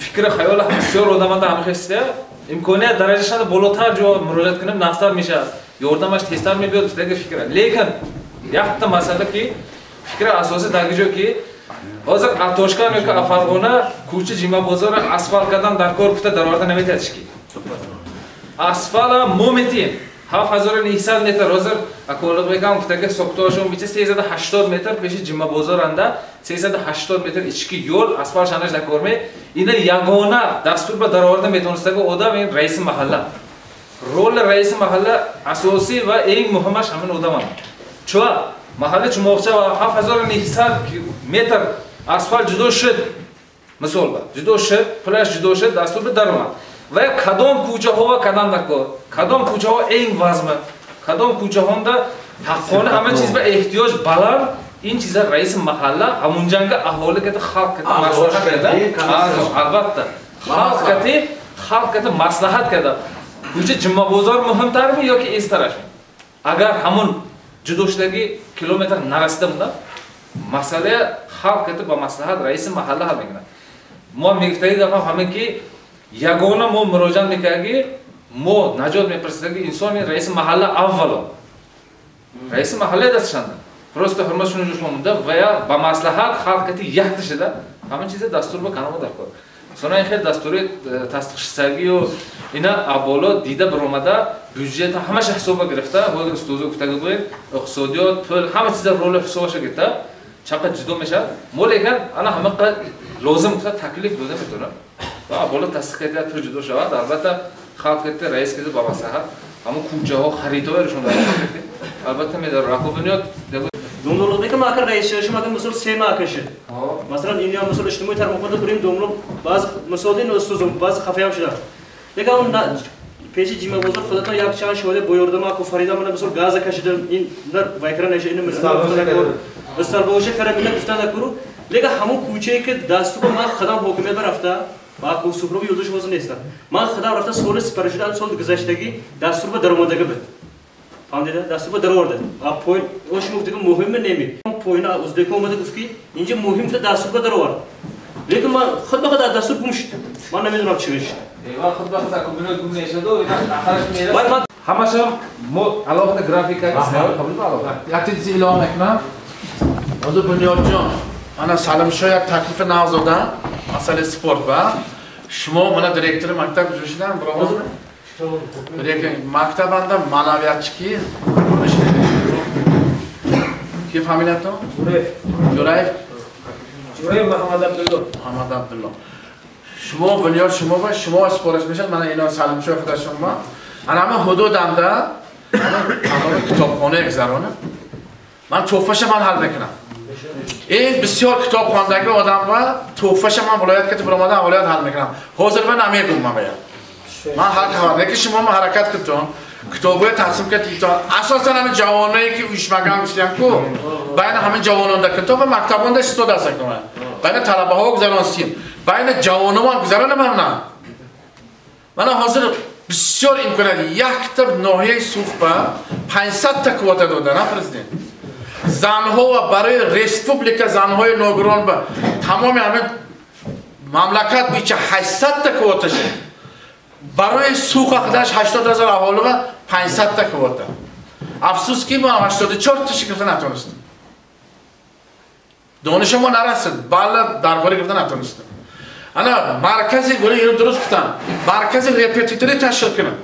Speaker 9: Fikri xayoli bisyor odamda ham hissa imkoniyat darajasida bo'lotar javob murojaat qilib nafsar mishad yordamash teztar mebiyod dagi fikri. Lekin yaxta masalaki fikri asosiy dagi joki hozir Toshkent yoki Farg'ona ko'cha Jima bozori asfaltdan darkor puta darorda nima aytishki. Asfala mometin 7900 metr hozir Akolliq bekam putaga hisobtoshim bicha 380 metr peshi Jima bozoranda 380 metr ichki yo'l asfalt shanash dakormay ina yagona dastur va darovarda metonistagi odam en raisi mahalla. Roli raisi mahalla asosiy va eng muhimi hamin odam. Chua mahalla Chimoqcha va 7900 metr asfalt judo shid misol ba. Judo shid, pulash judo shid dastur va daromad. Va kadom ko'chaho va kadam dakor. Kadom ko'chaho eng vazmi. Kadom ko'chahonda haqqoni hamma chiz va ehtiyoj baland. In chizlar raisi mahalla hamunjanga aholi kati xalq kati maslahat kada. Albatta. Xalq kati maslahat kada. Ko'cha Juma bozor muhimtarmi yoki estarashmi? Agar hamun judoshdagi kilometr narasida bunda masala xalq kati ba maslahat raisi mahalla hal mekana. Mo mektagi gap haminki yagona mo murojaat mekagi mo najot meprsidagi inson raisi mahalla avvalo. Raisi mahalla dastshanda. Просто hurmat shuni jushmamunda va ya ba maslahat xalq kati yaktishida hamma chiza dastur va kanal darkor. Sonra in xil dasturi tasdiqshisagiyu ina abolo dida biromada byudjet hammasha hisobga girifta, hozir ustozi guftaga qo'yib, iqtisodiyot, pul hamma chiza roli hisobga girifta. Chaqa judo meshad. Mo lekin ana hamma lozim qilsa taklif doda meturib. Va abolo tasdiq etadi, pul judo shavad. Albatta xalq kati rais kati ba maslahat hamma ko'chaho xaritalar shunday. Albatta men Rakobunyod
Speaker 8: Domloluqdagi makar rais shu makar misol sema akashi. Masalan, inyo misol ijtimoiy tarmoqlarda turing domlo ba'zi misolda ustozim, ba'zi xafa ham shular. Lekin uni peshi Jima bozor xudodan yakchan shoda bo'yordama ku Farida mana misol gaza kashidan in vaykran asha ini misol istalbo'sha karamina guftada kuru. Lekin hamun ko'chaki dastur ma xadam hokimiyat rafta va ku suhrob yo'ldosh o'zi nesdan. Ma xadam rafta so'li siparishidan so'l guzashtagi dastur va daromadagi bit. Fahmdida dastur va darovardi. A point o'sha muftigi muhimmi nemi? Poyna o'zbek omadi gufki inja muhim dastur va darovard. Lekin men xudba xud dastur gumshdi. Men nima chiqish.
Speaker 9: Eyvah, xudba xud akubino gum neshadi, ina axarish mera. Hammasha mo alohida grafika qabul alohida.
Speaker 3: Yakta chiz ilova mekman. Hozir Bunyodjon, ana Salimsho yak taklifi navzodan masala sport va шумо мана директори мактаб ҷӯшидан биромад. Директор мактабанда маънавиятчи ки ки фамилиятон?
Speaker 8: Ҷураев.
Speaker 3: Ҷураев?
Speaker 8: Ҷураев Муҳаммад Абдулло.
Speaker 3: Муҳаммад Абдулло. Шумо бунёд шумо ба шумо супориш мешавад мана ино Салимшоҳ худашон ба Ана ман ҳудудамда ана китобхона гузаронам. Ман туҳфаша ман ҳал мекунам. Ин бисёр китобхондаги одам ва туҳфаша ман вилоят кати баромадам, вилоят ҳал мекунам. Ҳозир ман намегум ман баяд. Ман ҳал кардам. Лекин шумо ҳаракат кунтон, китобҳои тақсим кардитон. Асосан ҳамин ҷавоное ки уйшмаган гуфтиян ку, байни ҳамин ҷавононда кунтон ва мактабонда истода аст кунад. Байни талабаҳо гузаронсим. Байни ҷавоноам гузаронам на. Мана ҳозир бисёр имконият якта ноҳияи Сух ба 500 та квота дода, на президент. Занҳо ва барои республика занҳои ногирон ба тамоми ҳамин мамлакат бича 800 та квота шуд. Барои Суха худаш 80 ҳазор аҳолӣ ва 500 та квота. Афсӯс ки мо 84 та гирифта натонистем. Дониша мо нарасид, балла дарбора гирифта натонистем. Ана маркази гули инро дуруст гуфтам. Маркази репетиторӣ ташкил кунам.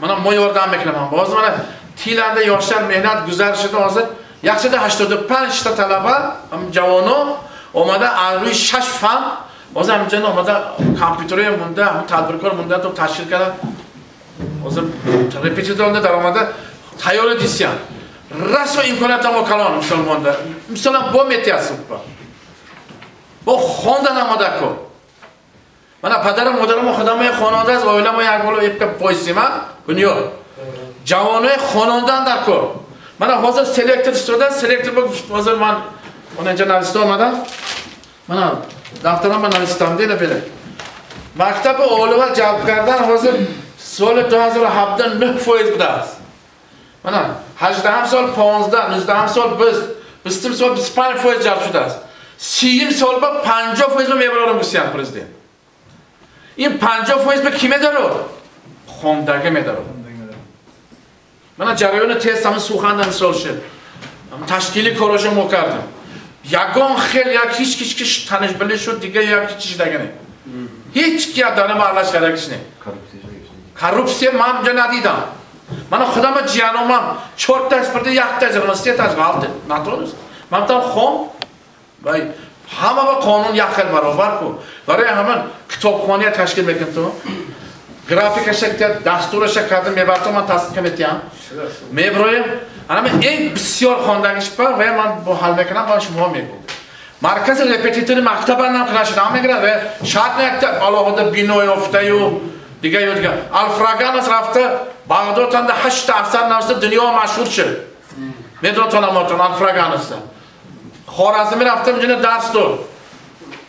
Speaker 3: Мана мо ёрдам мекунам. Боз мана Тиланда yoshlar mehnat guzarishida hozir 185 ta talaba, ҷавоно омада аз рӯи 6 фан, hozir ҳаминҷо омада компютерҳои монда, ҳамин тадбиркор монда то ташкил карда. Hozir репетиторонда даромада тайёр дисян. Расо имконият мо калон мусулмонда. Мисолан бо метиасуб. Бо хонда намода ку. Мана падарам модарам худамои хонанда аст, оиламо як боло епка пойсима бунёд. Ҷавонои хонандан дар кор. Мана ҳозир селектор истода, селектор бо ҳозир ман онҷа нависта омадам. Мана дафтарам ба навистам дина беле. Мактаби олива ҷалб кардан ҳозир соли 2017 9% будааст. Мана 18 сол 15, 19 сол 20, 20 сол 25% ҷалб шудааст. 30 сол ба 50% мебарорам гуфтиян президент. Ин 50% ба ки медарод? Хондагӣ медарод. Мана ҷараёни тест ҳамин суханда мисол шуд. Ташкили короша мо кардем. Ягон хел як ҳеч киш ки танишбилӣ шуд, дига як ҳеч чиз дага не. Ҳеч ки дана маълаш кардагиш не. Коррупсия ман инҷо надидам. Мана худама ҷияномам чорташ бирда якташ, сеташ ғалт натонист. Ман там хом вай ҳама ба қонун як хел баробар ку. Барои ҳамин китобхония ташкил мекунем ту. Графикаша дастураша кардам мебартам ман тасдиқ метиҳам. Меброем. Ана ман ин бисёр хондагиш ба ва ман бо ҳал мекунам ба шумо мегӯм. Маркази репетитори мактаба нам кунашид ҳам мегирад ва шарт не якта алоҳида бино ёфтаю дига ё дига. Алфраганас рафта Бағдоданда 8 та асар нависта дунё машҳур шуд. Медонам амотон Алфраганасда. Хоразмӣ рафта инҷо дарс дод.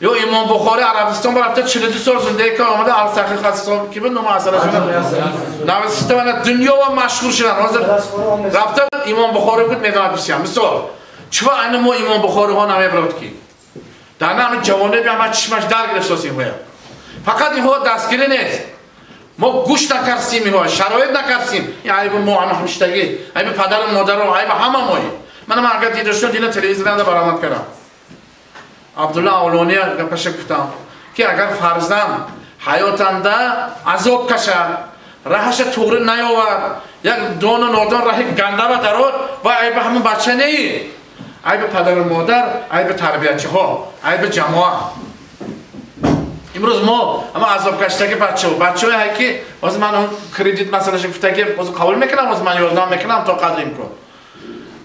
Speaker 3: Ё Имом Бухори Арабистон рафта 42 сол зиндагӣ кард, омада Ал-Сахих Ҳассон ки буд номи асараш нависта мана дунё ва машҳур шудан. Ҳозир рафта Имом Бухори буд медонад бисёр. Мисол, чува айни мо Имом Бухориҳо намебарод ки. Дар ҳамин ҷавоне би ҳама чишмаш дар гирифтос инҳоя. Фақат инҳо дастгирӣ нест. Мо гӯш накардсим инҳо, шароит накардсим. Ин айби мо ҳама ҳамиштагӣ, айби падару модаро, айби ҳама мои. Мана ман агар дида шудам, дина телевизоранда баромад кардам. Абдулла Авлония гапаша гуфтам, ки агар фарзанд ҳаётанда азоб кашад, раҳаша туғри наёвад, як дону нодон раҳи гандаба дарод, ва айби ҳамон бача неи. Айби падару модар, айби тарбиячиҳо, айби ҷамоа. Имрӯз мо ҳама азобкаштаги бачаҳо, бачаҳое ҳай ки ҳозир ман он кредит масъалаша гуфтаги, ҳозир қабул мекунам, ҳозир ман ёрдам мекунам то қадри имкон.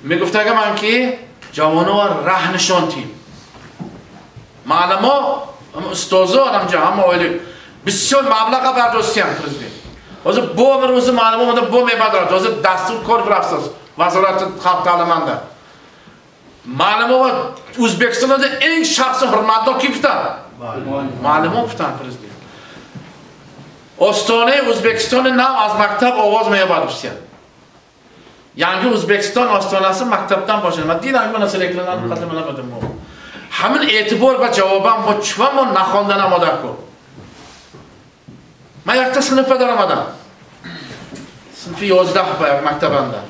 Speaker 3: Мегуфтага ман ки ҷавоноро раҳ нишон тим. Маълумо, устозо, ҳамҷа, ҳама оила бисёр маблаға бардоштиян президент. Ҳозир бо рӯзи маълумо омада бо мебадрад. Ҳозир дастур кор рафтааст вазорати халқ таълиманда. Маълумо ва Ӯзбекистонда eng шахси ҳурматнок ки гуфтанд? Маълумо гуфтанд президент. Остонаи Ӯзбекистони нав аз мактаб оғоз меёбад гуфтиян. Yangi O'zbekiston ostonasi maktabdan boshlanadi. Man дидам mana selektorlarni qadimini bildim. Ҳамин эътибор ба ҷавобам бо чува мо нахонда намода ку. Ман якта синфа даромадам. Синфи 11 ба як мактабанда.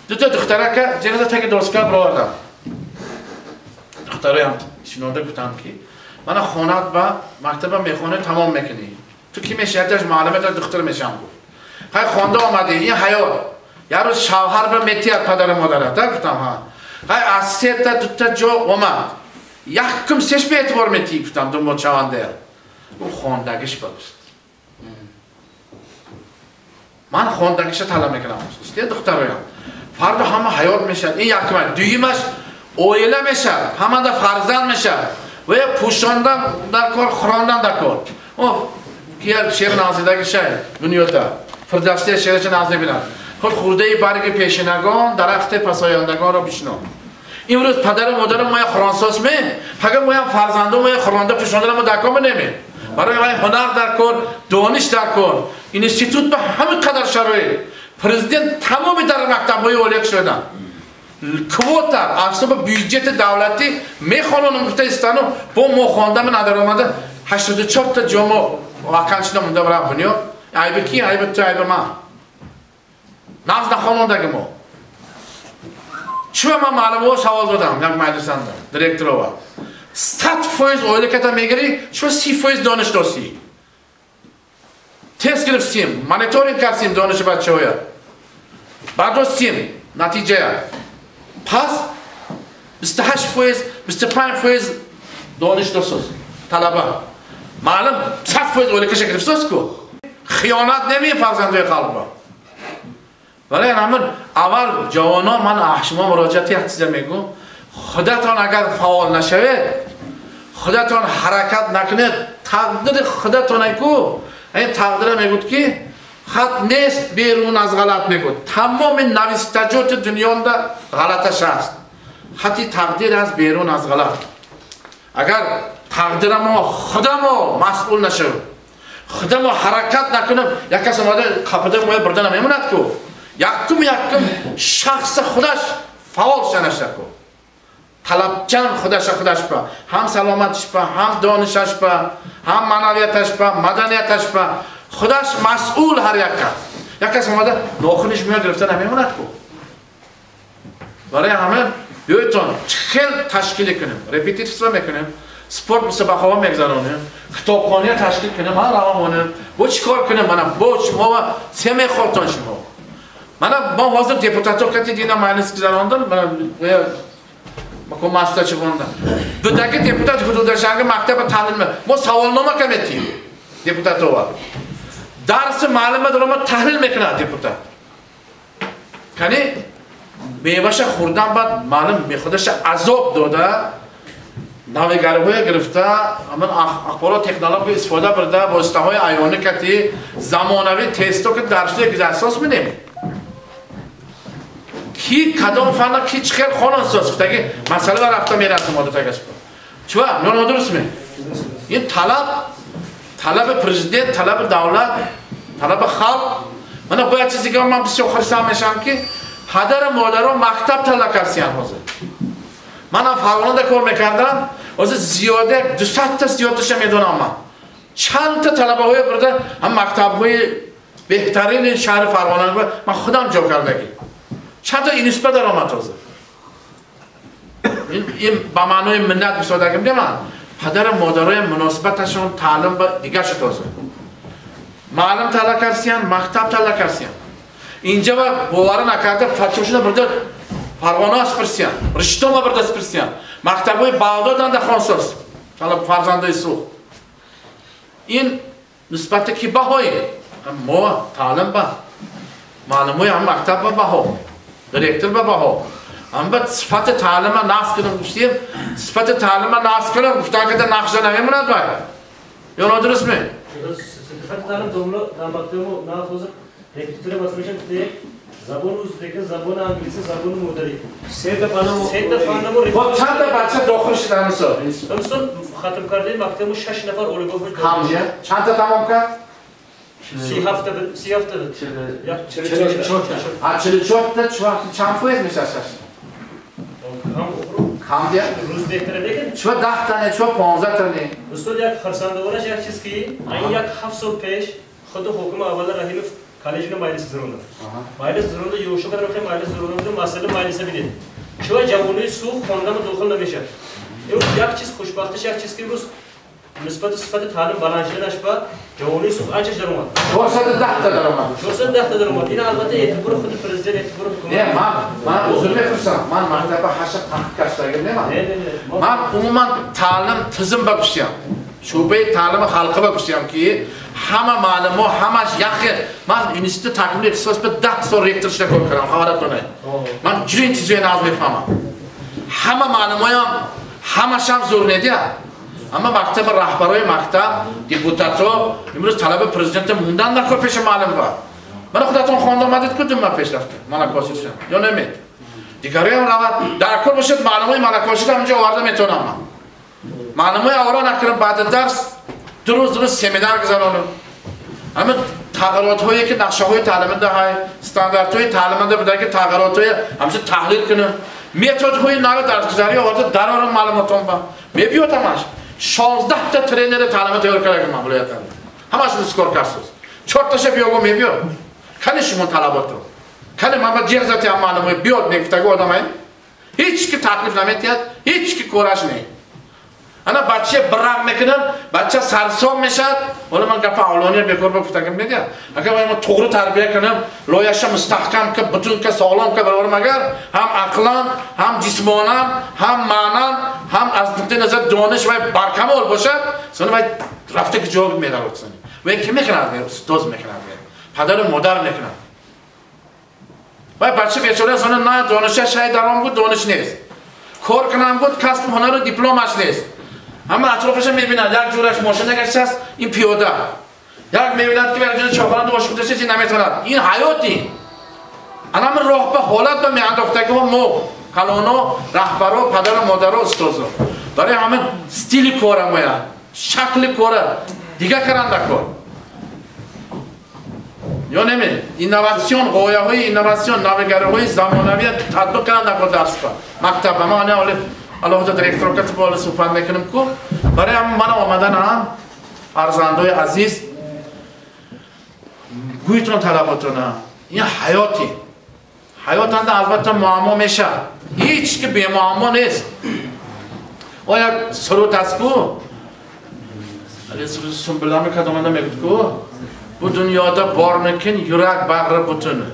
Speaker 3: Дута духтарака ҷаноза таги доска баровардам. Духтараям шинонда гуфтам ки мана хонат ба мактаба мехонӣ тамом мекунӣ. Ту ки мешавӣ? Якташ муаллима та духтар мешавам гуфт. Хай хонда омадӣ, ин ҳаёт. Як рӯз шавҳар ба метиҳад падару модарат, да гуфтам ҳа. Хай аз сета дута ҷо омад. Якум сеш ба эътибор метиҳӣ гуфтам думболшавандая. Ӯ хондагиш ба гуфт. Ман хондагиша талаб мекунам. Духтароям. Фардо ҳама ҳаёт мешавад. Ин якумаш. Дуюмаш оила мешавад. Ҳамада фарзанд мешавад. Ва я пӯшондан дар кор, хӯрондан дар кор. О, кияр шеър назидаги шай дунёда. Фирдавсия шеърша наз мебинад. Худ хурдаи барги пешинагон, дарахти пасояндагонро бишно. Имрӯз падару модарам моя хӯронсоз ме, фақат моям фарзандон моя хӯронда пӯшонда мо дар кор неме. Барои вай ҳунар дар кор, дониш дар кор. Институт ба ҳамин қадар шароит. Президент тамоми дар мактабҳои олия шуданд. Квота аз ҳисоби бюджети давлатӣ мехононам гуфта истану бо мо хондами надаромада 84 та ҷо мо вакан шуда монда бара бунёд. Айби ки? Айби ту, айби ман. Нағз нахонондаги мо. Чува ман маълумот савол додам як маҷлисанда директорова. 100% оила ката мегирӣ, чува 30% дониш досӣ. Тест гирифтем, мониторинг кардем дониши бачаҳоя. Бардоштем натиҷая. Пас 28%, 25% дониш досоз талаба. Маълум 100% оила каша гирифтоз ку. Хиёнат неми фарзандои халқба. Барои ҳамин аввал ҷавонон ман шумо муроҷиати як чиза мегӯм. Худатон агар фаъол нашавед, худатон ҳаракат накунед, тақдири худатон ку. Ин тақдира мегӯд ки хат нест берун аз ғалат мегӯд. Тамоми навистаҷоти дунёнда ғалаташ аст. Хати тақдир аст берун аз ғалат. Агар тақдира мо худамо масъул нашавем, худамо ҳаракат накунем, як кас омада қапида моя бурда намемонад ку. Якум шахс худаш фаъол шанаша ку. Талабчан худаша худаш ба, ҳам саломатиш ба, ҳам донишаш ба, ҳам маънавияташ ба, маданияташ ба, худаш масъул ҳар як кас. Як кас омада нохуниш меояд гирифта намемонад ку. Барои ҳамин биёедтон хел ташкил кунем, репетитсия мекунем, спорт мусобиқаҳо мегзаронем, китобхония ташкил кунем, ҳар равонем. Бо чӣ кор кунем? Мана бо шумо се мехоҳтон шумо. Мана мо ҳозир депутатҳо кати дина маҷлис гузарондам, мана маста чӣ хондам. Будаки депутат ҳудудашанги мактаба таълим мо саволнома каметим депутатова. Дарси маълума дарома таҳлил мекунад депутат. Кани меваша хӯрдан баъд маълум мехудаша азоб дода, навигариҳое гирифта, ҳамин ахборот технология истифода бурда, воситаҳои аёнӣ кати замонавӣ тесто ки дарсҳои гузаштсоз менем. Ки кадом фанна ки чӣ хел хонансоз гуфтаги масъала рафта мерасем одатагаш. Чува, ё нодуруст ме? Ин талаб, талаби президент, талаби давлат, талаби халқ. Мана бояд чизе ки ман бисёр хурсанд мешавам ки падару модарон мактаб талаб кардиянд ҳозир. Манам Фарғонада кор мекардам, ҳозир зиёда 200 та зиёдташа медонам ман. Чанд та талабаҳоя бурда ҳам мактабҳои беҳтарини шаҳри Фарғона ман худам ҷо кардагӣ. Чанд та инисба даромад ҳозир. Ин ба маънои миннат бисодагим не ман. Падару модароям муносибаташон таълим ба дигар шуд ҳозир. Маълум талаб кардиянд, мактаб талаб кардиянд. Инҷа ба боварӣ накарда фачошина бурда Фарғона спирсиянд, Риштома бурда спирсиянд. Мактабҳои Бағдоданда хонсоз, талаб фарзандои сух. Ин нисбати ки баҳои? Мо таълим ба маълумои ҳам мактаб ба баҳо, директор ба баҳо. Ҳам ба сифати таълима нақс кунам гуфтем, сифати таълима нақс кунам гуфтан када нақша намемонад вай. Ё нодуруст ме?
Speaker 8: Сифати таълим домла дар мактаб мо нақс ҳозир репетитор масалан забон ӯзбекӣ, забони англисӣ, забони модарӣ. Се та фаннамо
Speaker 3: Бо чанд та бача дохил шуд ҳамин сол?
Speaker 8: Ҳамин хатм кардаи мактаб 6 нафар олигоҳ.
Speaker 3: Ҳамҷа? Чанд та тамом кард?
Speaker 8: 37 та, 37 та.
Speaker 3: 44. 44 та чанд фоиз мешавад шаш? Ҳамҷа?
Speaker 8: Рӯз беҳтара лекин
Speaker 3: Чува 10 та не, чува 15 та не.
Speaker 8: Устод як хурсандовораш як чиз ки айн як 7 сол пеш худи ҳокими аввала Раҳимов коллеҷина маҷлис гузаронда. Маҷлис гузаронда, ёшо кадар хе маҷлис гузаронда, масъала маҷлиса бинед. Чува ҷавонои сух хондама дохил намешавад. Имрӯз як чиз хушбахтиш як чиз ки имрӯз нисбати сифати таълим баланд шуданаш ба ҷавонои сух анчаш даромад.
Speaker 3: 410 та даромад.
Speaker 8: 410 та даромад. Ин албатта эътибори худи президент, эътибори ҳукумат.
Speaker 3: Не, ман узр мепурсам. Ман мактаба ҳаша танқид кардагим не ман. Ман умуман таълим тизим ба кушям. Шӯъбаи таълими халқӣ ба кушям ки ҳама маълумо ҳамаш яхе. Ман институт такмили ихтисос ба 10 сол ректор шуда кор кардам, хабаратон. Ман ҷурин чизои наз мефаҳмам. Ҳама маълумоям ҳамашам зур недия. Амма мактаба раҳбарои мактаб, депутатҳо имрӯз талаби президента мундан дар кор пеши маълум ба. Мана худатон хонда омадед ку дума пеш рафта. Малакосир шудам. Ё наме? Дигароям равад. Дар кор бошад маълумои малакосир ҳаминҷо оварда метавонам ман. Маълумои авра накунам баъди дарс дуруст семинар гузаронам. Ама тағйиротҳое ки нақшаҳои таълимида ҳай, стандартҳои таълимида буда ки тағйиротҳое ҳамеша таҳлил кунам. Методҳои нави дарсгузарӣ оварда дарорам маълумотон ба. Мебиёд ҳамаш. 16 та тренери таълими тайёр кардагим ман вилоятам. Ҳамашон скор карсуз. 4 таша биёгу мебиёд. Кани шумо талаботон? Кани ман ба ҷеғ зати ҳам маълумои биёд мегуфтагу одамай? Ҳеч ки таклиф наметиҳад, ҳеч ки кораш не. Ана бача бирақ мекунад, бача сарсом мешавад. Ҳоло ман гапа авлония бекор ба гуфтагим медиҳад. Агар ман туғри тарбия кунам, лояша мустаҳкам ка, бутун ка, соғлом ка барорам агар, ҳам ақлан, ҳам ҷисмонан, ҳам маънан, ҳам аз нуқтаи назар дониш вай баркамол бошад, сони вай рафта ки ҷо меравад сони. Вай ки мекунад? Устоз мекунад, падару модар мекунад. Вай бача бечора сони на дониша шай даром буд, дониш нест. Кор кунам буд, касбу ҳунару дипломаш нест. Ҳама атрофаша мебинад, як ҷураш мошина гаштааст, ин пиёда. Як мебинад ки як ҷура чопаранд ош гузаштааст, ин наметавонад. Ин ҳаёти. Ана ҳамин роҳ ба ҳолат ба меандохтагиҳо мо, калоно, раҳбаро, падару модаро, устозо. Барои ҳамин стили кора моя, шакли кора дига каранда кор. Ё неме, инноватсион, ғояҳои инноватсион, навигариҳои замонавия татбиқ каранда кор дарсба. Мактаба ма ана оли алоҳида директорка тиболи суҳбат мекунем ку. Барои ҳамин ман омаданам фарзандои азиз, гӯйтон талаботона. Ин ҳаёти. Ҳаётанда албатта муаммо мешавад. Ҳеч ки бемуаммо нест. О як суруд аст ку. Сумбилами кадоманда мегӯд ку. Bu dunyoda bormikin yurak bag'ri butuni.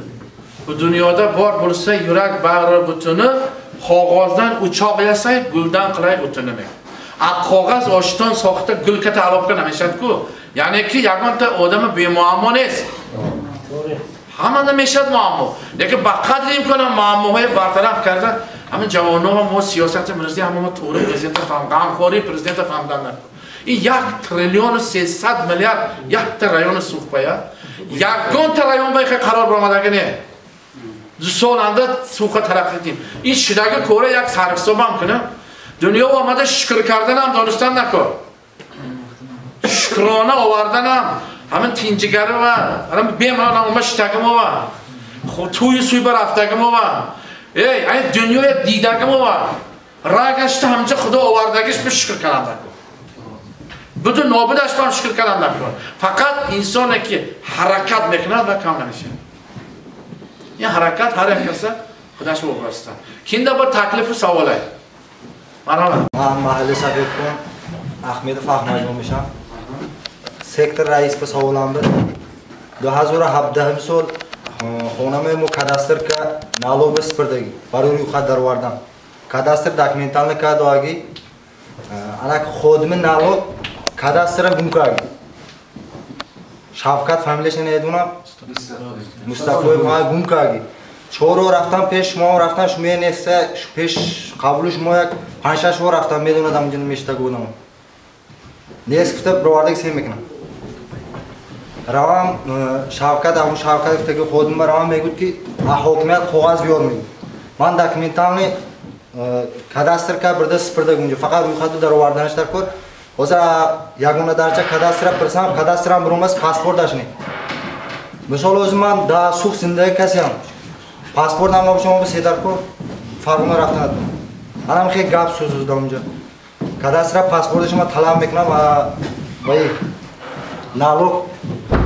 Speaker 3: Bu dunyoda bor bo'lsa yurak bag'ri butuni, qog'ozdan uchoq yasay, guldan qilay o'tini. A qog'oz oshdan soxta gulga ta'alluq namishad-ku. Ya'niki yagonta odami bemuammo нест. Ҳамада мешад муаммо. Лекин ба қадри имкон муаммоҳои бартараф карда, ҳамин ҷавонҳо мо сиёсати имрӯзӣ ҳама мо туғри президента фаҳм, ғамхории президента фаҳмдан накун. Ин 1 триллиону 300 миллиард якта райони Суғпая, ягонта район ба ихе қарор баромадаги не. 2 сол анда Суғқа тараққӣ дим. Ин шудаги кора як сарҳисобам кунам. Дунё омада шукр карданам донистан накун. Шукрона оварданам ҳамин тинҷигари ва ҳамин бемалол ома шитагим ова. Тӯи сӯй ба рафтагим ова. Эй, ай дунёя дидагим ова. Рагашта ҳамҷа Худо овардагиш ба шукр кардан накун. Буду нобудаш ба шукр кардан накун. Фақат инсоне ки ҳаракат мекунад ва кам намешавад. Ин ҳаракат ҳар як каса худаш вобаста. Кинда бо таклифу саволай. Марҳамат.
Speaker 10: Ман маҳалли Сафедкун Ахмедов Аҳмадҷон мешам. Сектор раис ба саволам буд. 2017 сол хонамаи мо кадастр ка налог ба супурдагӣ барои рӯйхат даровардан. Кадастр документални ка доагӣ. Анак ходими налог кадастрро гум кард. Шавкат фамилияшро намедонам. Мустафоев ма гум кард. 4 рафтам пеш шумо рафтам, шумо нест, пеш қабули шумо як 5-6 бор рафтам, медонадам инҷо мештаг будам. Нест гуфта бировардаги сен мекунам. Равам Шавкат, аму Шавкат гуфтаги ходим равам мегӯд ки ҳокимият коғаз биёр мегӯд. Ман документални кадастр ка бирда супурдаг унҷо, фақат рӯйхату дароварданаш дар кор. Ҳозир ягона дараҷа кадастра пурсам, кадастрам биромас паспорташ не. Мисол ҳозир ман дар Суғд зиндагӣ касиам. Паспортам набошам, мо седаркор Фарғона рафтанад. Анам хеле гап сӯзуз дар унҷо. Кадастра паспорташ ман талаб мекунам ва вай налог,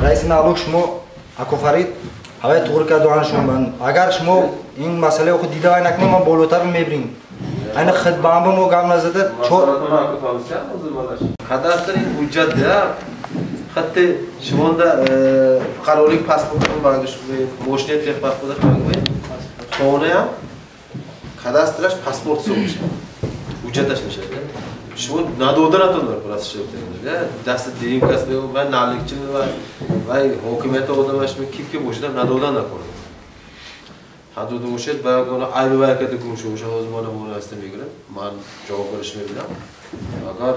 Speaker 10: раиси налог шумо ако Фарид ҳавай туғри кард додан шумо. Агар шумо ин масъалаи худ дида вай накунед, ман болотар мебирем. Айна хидбамба мо гап назада чор
Speaker 6: кадастр ин ҳуҷҷат да хатти шумонда fuqarolik pasportini bargish moshina texpasportini bargish xonaam kadastrash pasport so'mish hujjatlash mishadi. Шумо надоданатон дар росташ даст дим кас ва наликчи ва ҳокимият одамаш ки бошад надодан накунад. Ҳадуд бошад ба гуна айб ва када гум шуда бошад ҳозир ман мон аст мегирам. Ман ҷавоб бериш мебинам. Агар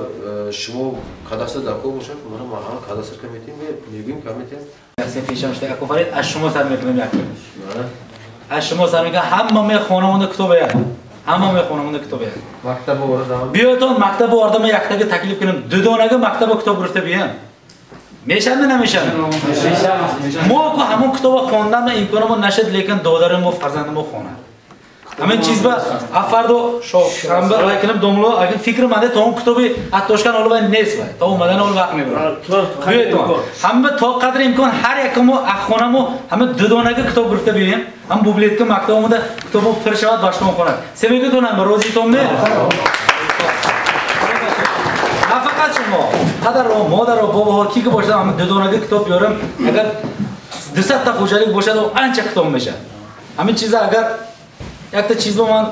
Speaker 6: шумо кадастр дако бошад, ман маҳал кадастр комитет мегӯем комитет.
Speaker 11: Пешам шуда ако Фарид аз шумо сар мекунам як. Аз шумо сар мекунам ҳама мехонамонда китоб як. Ҳама мехонамонда китоб як.
Speaker 6: Мактаб овардам.
Speaker 11: Биётон мактаб овардам яктага таклиф кунам. Дудонаga мактаба китоб гирифта биён. Мешавад намешавад? Мо ку ҳамон китобро хондан имкономон нашуд, лекин додарим мо фарзандим мо хонад. Ҳамин чиз ба афардо шанба вай кунам домло, агар фикр манда то он китоби аз Тошканд олу вай нест вай, то омадан олу вақт мебарад. Биётон ҳама то қадри имкон ҳар якамо аз хонамо ҳама дудонаga китоб гирифта биёем, ҳам библиотека мактаб омада китобо пур шавад бачаҳо хонад. Се мегӯдонам розитон ме? Нафақат шумо, падарро, модарро, бобоҳо ки бошад ҳама дудонаga китоб биёрам, агар 200 та хоҷалик бошад, анча китоб мешавад. Ҳамин чиза агар якта чиз бо ман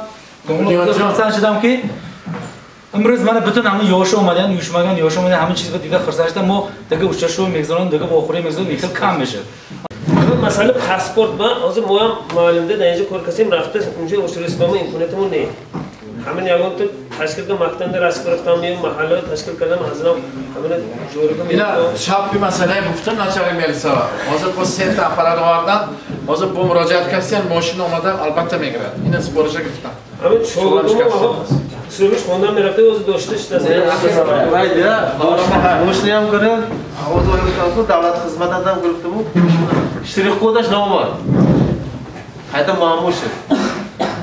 Speaker 11: хурсанд шудам ки имрӯз мана бутун ҳамин ёши омадан, юшмаган ёши омадан, ҳамин чиз ба дида хурсанд шудам. Мо дига учрашув мегзаронем, дига вохӯрӣ мегзаронем, ин хел кам мешавад.
Speaker 8: Масъала паспорт ба ҳозир моям муаллимда дар инҷо кор касем, рафта унҷо учрашув имкониятамон не. Ҳамин ягон ту ташкил кардам, мактабда расм гирифтам, меом маҳаллаҳо ташкил кардам, ҳазрам ҳамина ҷорига
Speaker 3: Ина шаб масъалаи гуфтам начари мелисава. Ҳозир бо сета аппарат овардан, ҳозир бо муроҷиат кардем, мошин омада албатта мегирад. Ина супориша гирифтам.
Speaker 8: Ҳамин шогирдомо сӯриш хондан мерафта, ҳозир дошта шудааст.
Speaker 6: Мошинаам кунем, ҳозир давлат хизматам гирифтаму, штрих-кодаш наомад. Қайта муаммо шуд.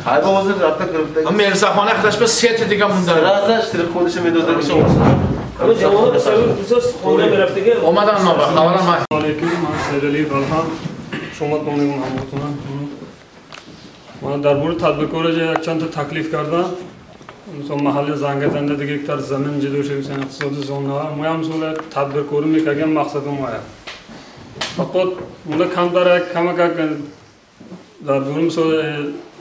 Speaker 6: Хайба ҳозир рафта гирифта.
Speaker 3: Ҳам мелисахона худаш ба сета дига монда.
Speaker 6: Раза штрих-кодашо медодагиша омад.
Speaker 8: Ҳамин ҷавонон бисёр хондан мерафтага.
Speaker 3: Омадан ма хабарам ма.
Speaker 12: Алейкум, ман Сайдалиев Алҳам. Шумо донем ҳамотона. Ман дар бораи тадбиркорӣ якчанд та таклиф кардам. Мисол маҳалли Зангатанда дига гектар замин ҷудо шуд, иқтисоди зонаҳо. Мо ҳам мисол тадбиркорӣ мекардем, мақсади мо ая. Фақат монда камтар камак дар бораи мисол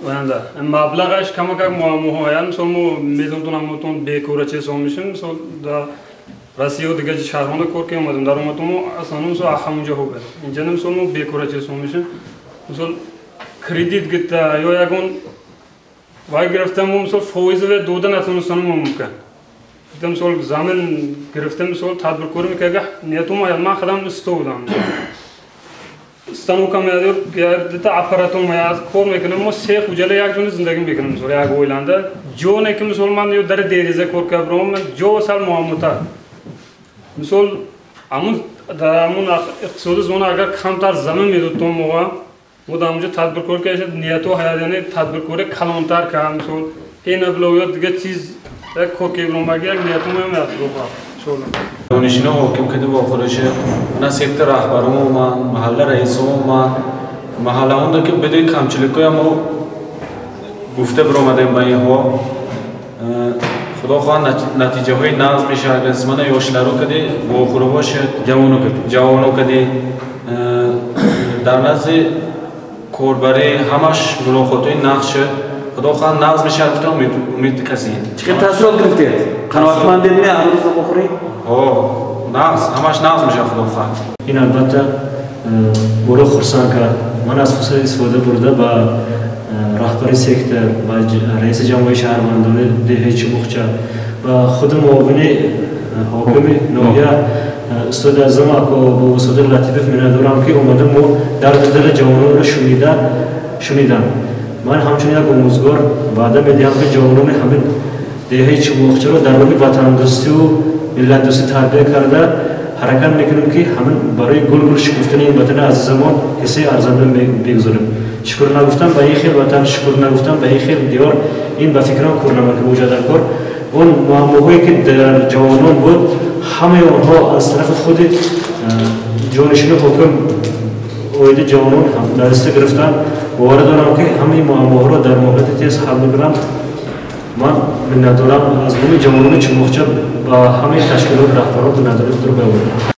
Speaker 12: оянда маблағаш камак муаммоҳо аян. Мисол мо медонтонам мотон бекора чиз мешем. Мисол дар Россия дига шаҳрҳо кор ки омадем, даромадмо аслан мисол ҳамонҷо хуб аст. Инҷа мисол мо бекора чиз мешем. Мисол кредит гирифта ё ягон вай гирифта мо мисол фоиза дода натонистанам мумкин. Мисол замин гирифта мисол тадбиркорӣ мекарда ниятум ман худам истодам. Станокам ё аппаратум ё кор мекунам, мо се хуҷала як ҷона зиндагӣ мекунем, мисол як оиланда. Ҷо не ки мисол ман ё дар дереза кор кардам, ҷо сал муаммотар. Мисол ҳамун дар ҳамун иқтисоди зона агар камтар замин медод то моға, мо дар ҳамонҷо тадбиркорӣ кардем, нияту ҳаят, яъне тадбиркорӣ калонтар кард, мисол пена ё дига чиз як кор кардам, як нияту моям аст.
Speaker 5: Донишино ҳоким кади вохӯриша на сектор раҳбарум омад, маҳалла раисум омад, маҳаллаонда ки бидуи камчиликоя мо гуфта биромадем ба инҳо. Худо хоҳад натиҷаҳои нағз мешавад. Агар мана ёшларо кади вохӯриҳо шуд, ҷавоно кади дар назди корбарӣ ҳамаш мулоқотҳои нағз шуд. Худо хоҳад нағз мешавад, гуфта умед каси.
Speaker 1: Чӣ хел таассурот гирифтед? Қаноатмандед ме ҳамрӯз вохӯрӣ?
Speaker 5: Ҳо, нағз, ҳамаш нағз мешавад, худо хоҳад.
Speaker 8: Ин албатта моро хурсанд кард. Ман аз фурсат истифода бурда ба раҳбари сектор ва раиси ҷамъияти шаҳрвандони деҳаи Чумуқча ва худи муовини ҳокими ноҳия устоди азим ако Бобосодиқ Латифов миннатдорам, ки омада мо дарди дили ҷавононро шунидам. Ман ҳамчун як омӯзгор ваъда медиҳам, ки ҷавонони ҳамин деҳаи Чумуқчаро дар роҳи ватандӯстию миллатдӯстӣ тарбия карда ҳаракат мекунем, ки ҳамин барои гулгул шукуфтани ин ватани азизамон ҳиссаи арзанда бигузорем. Шукр нагуфтан ба ин хел ватан, шукр нагуфтан ба ин хел диёр, ин ба фикрам кӯрнамаки вуҷуд дар кор. Он муаммоҳое ки дар ҷавонон буд, ҳамаи онҳо аз тарафи худи ҷонишини ҳоким оиди ҷавонон дар даста гирифтан. Боварӣ дорам, ки ҳамаи муаммоҳоро дар муҳлати тез ҳал мекунам. Ман миннатдорам аз номи ҷавонони Чумуқча ба ҳамаи ташкилот раҳбарон миннатдории худро баён мекунам.